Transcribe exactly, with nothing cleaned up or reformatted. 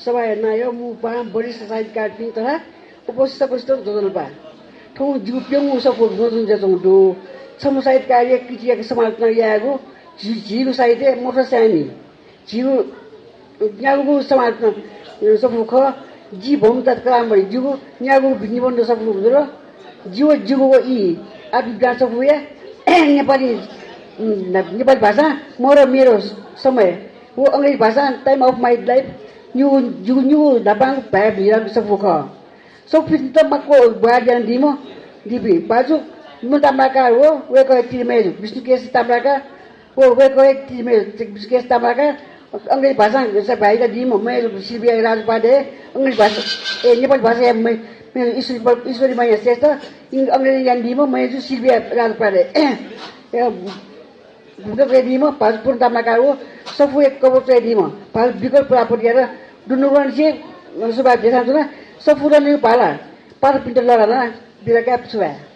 सभाया नायः, मू पाहां, वरिष्ठ साहित्यकारपिं तथा उपस्थित, उपस्थित ज्वजलपा। थौं जिगु प्यंगू सफू ज्वजलपा जुयाच्वंगु दु। छम्ह साहित्यकारया कृतिया समालोचना यायेगु झी-, झीगु साहित्य मथ्व स्याःमि। झीगु न्यागूगु समालोचना सफू खः। जि भौमिता कलामणि, जिगु न्यागूगु निबन्ध सफू जुल। जि व जिगु व ई आत्मविज्ञान सफूया नेपाली, उम्, नेपाली भाषां म र मेरो समय व अंग्रेजी भाषां Time of My Life निगू, जिगु निगू न्हापांगु भाय् भिरागु सफू खः। सफूपिन्त माक्व ब्वाः ज्या यानादीम्ह दीपिं भाजु विमल ताम्राकार व वय्कःया तिरिमय्जु विष्णुकेश ताम्राकार व वय्कःया तिरिमय्जु विष्णुकेश ताम्राकार, अंग्रेजी भाषां भाय् यानादीम्ह मय्जु सिल्भिया राजोपाध्याय, अंग्रेजी भाषा, ए, नेपाली भाषाया मय्-, मय्जु ईश्वरी, ईश्वरी मैया श्रेष्ठ, इं-, अंग्रेजी यानादीम्ह मय्जु सिल्भिया राजोपाध्याय, ए, भूमिका च्वयादीम्ह भाजु पूर्ण ताम्राकार व सफूया कभर च्वयादीम्ह भाजु विकल्प प्रजापतियात दुनुगलंनिसें सुभाय् देछानाच्वना। सफूत निगू भाला पाठकपिन्त लःल्हानाः बिदा काये। सुभाय्।